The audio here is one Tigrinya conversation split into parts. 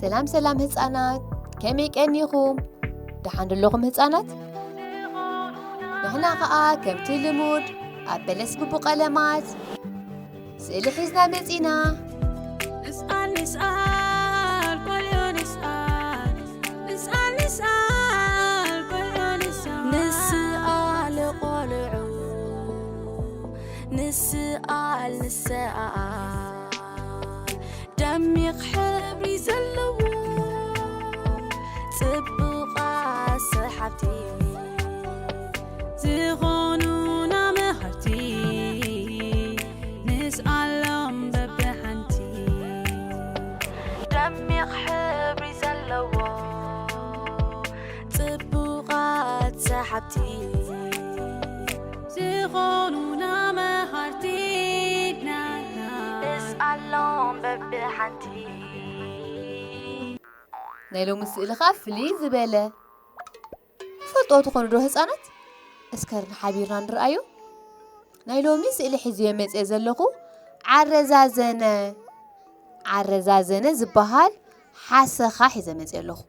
ሰላም ሰላም ህፃናት፣ ከመይ ቀኒኹም? ደሓን ደለኹም ህፃናት? ንሕና ኸዓ ከምቲ ልሙድ ኣብ በለስ ብቡቐለማት ስእሊ ሒዝና መፂና። ንስኣል ንስኣል ቆልዑ ንስኣል፣ ንስኣል ንስኣል ቆልዑ ንስኣል። ንስኣል ቆልዑ ንስኣል፣ ንስኣል ደሚቕ ሕብሪ ዘለዎ ጽቡቓት ሰሓብቲ ዝኾኑና መሃርቲ ንስኣሎም በብሓንቲ። ደሚቕ ሕብሪ ዘለዎ ጽቡቓት ሰሓብቲ ዝኾኑና መሃርቲ ናትና። ንስኣሎም በብሓንቲ። ናይ ሎሚ ስእሊ ኸዓ ፍልይ ዝበለ። ትፈልጥዎ ትኾኑ ዶ ህፃናት? እስከ ሓቢርና ንርኣዮ። ናይ ሎሚ ስእሊ ሒዝዮ መፅየ ዘለኹ ዓረዛዘነ፣ ዓረዛዘነ ዝበሃል ሓሰኻ ሒዘ መፅየ ኣለኹ።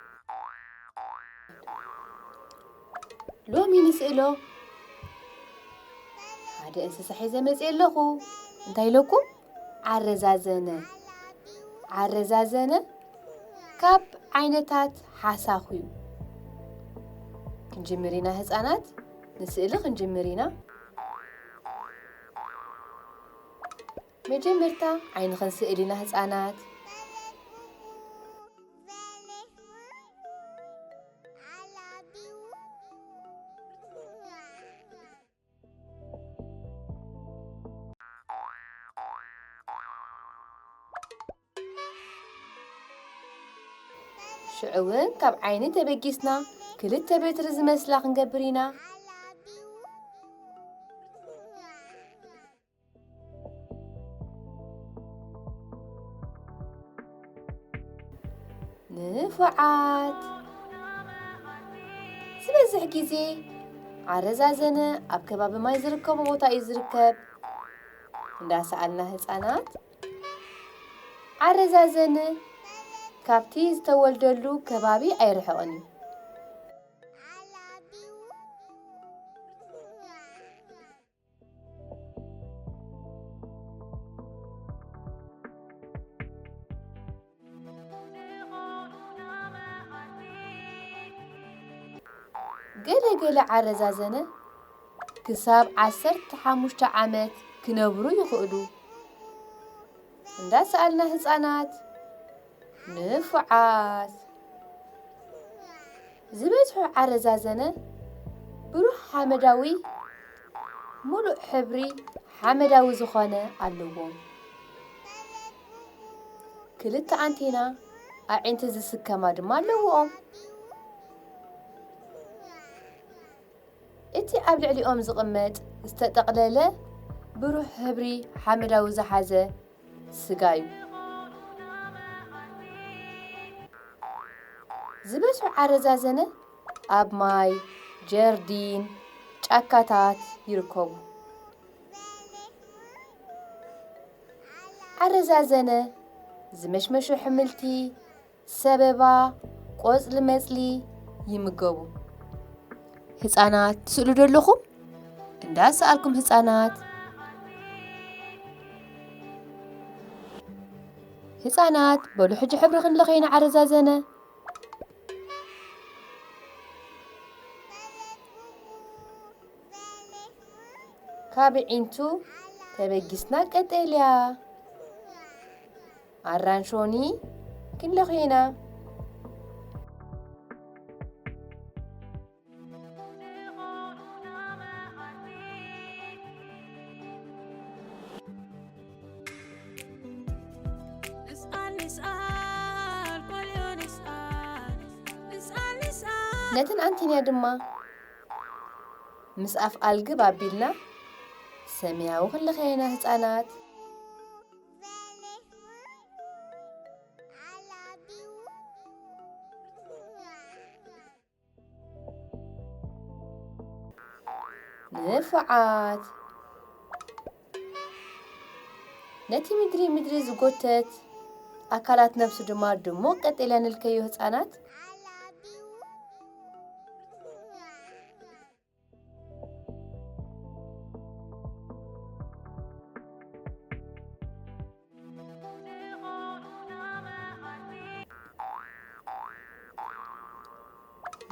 ሎሚ ንስእሎ ሓደ እንስሳ ሒዘ መፅየ ኣለኹ። እንታይ ኢለኩም? ዓረዛዘነ። ዓረዛዘነ ካብ ዓይነታት ሓሳኹ እዩ። ክንጅምር ኢና ህፃናት፣ ንስእሊ ክንጅምር ኢና። መጀመርታ ዓይኒ ክንስእል ኢና ህፃናት። ሽዑ እውን ካብ ዓይኒ ተበጊስና ክልተ በትሪ ዝመስላ ክንገብር ኢና። ንፉዓት። ዝበዝሕ ግዜ ዓረዛዘነ ኣብ ከባቢ ማይ ዝርከቦ ቦታ እዩ ዝርከብ። እንዳሰኣልና ህፃናት፣ ዓረዛዘነ ካብቲ ዝተወልደሉ ከባቢ ኣይርሕቕን እዩ። ገለ ገለ ዓረዛዘነ ክሳብ ዓሰርተ ሓሙሽተ ዓመት ክነብሩ ይኽእሉ። እንዳሰኣልና ህፃናት፣ ንፉዓት። ዝበዝሑ ዓረዛዘነ ብሩህ ሓመዳዊ፣ ሙሉእ ሕብሪ ሓመዳዊ ዝኾነ ኣለዎም። ክልተ ኣንቴና ኣዒንቲ ዝስከማ ድማ ኣለዎም። እቲ ኣብ ልዕሊኦም ዝቕመጥ ዝተጠቕለለ ብሩህ ሕብሪ ሓመዳዊ ዝሓዘ ስጋ እዩ። ዝበዝሑ ዓረዛዘነ ኣብ ማይ፣ ጀርዲን፣ ጫካታት ይርከቡ። ዓረዛዘነ ዝመሽመሹ ኣሕምልቲ፣ ሰበባ፣ ቆጽሊ መጽሊ ይምገቡ። ህጻናት ትስእሉ ዶ ኣለኹም? እንዳሰኣልኩም ህጻናት። ህጻናት በሉ ሕጂ ሕብሪ ክንለኸ ኢና ዓረዛዘነ። ካብ ዒንቱ ተበጊስና ቀጠልያ ኣራንሾኒ ክንለኺ ኢና። ነተን ኣንቴንያ ድማ ምስ ኣፍ ኣልግብ ኣቢልና ሰማያዊ ክንለኽያ ኢና ህፃናት። ንፉዓት። ነቲ ምድሪ ምድሪ ዝጎተት ኣካላት ነብሱ ድማ ድሙቕ ቀጥ ኢለን ንልከዮ ህጻናት።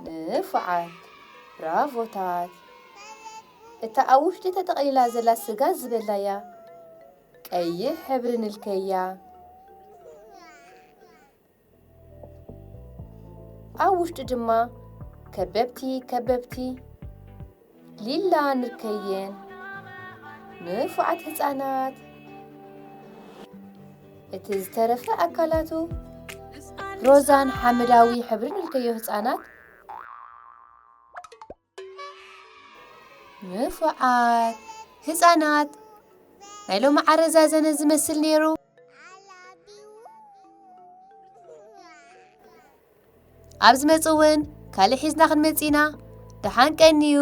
ንፉዓት፣ ብራቮታት። እታ ኣብ ውሽጢ ተጠቕሊላ ዘላ ስጋ ዝበላያ ቀይሕ ሕብሪ ንልከያ። ኣብ ውሽጢ ድማ ከበብቲ ከበብቲ ሊላ ንልከየን። ንፉዓት ህጻናት። እቲ ዝተረፈ ኣካላቱ ሮዛን ሓመዳዊ ሕብሪ ንልከዮ ህጻናት። ንፉዓት ህጻናት፣ ናይ ሎሚ ዓረዛዘነ ዝመስል ነይሩ። ኣብ ዝመጽእ እውን ካልእ ሒዝና ክንመጽእ ኢና። ደሓን ቀንዩ።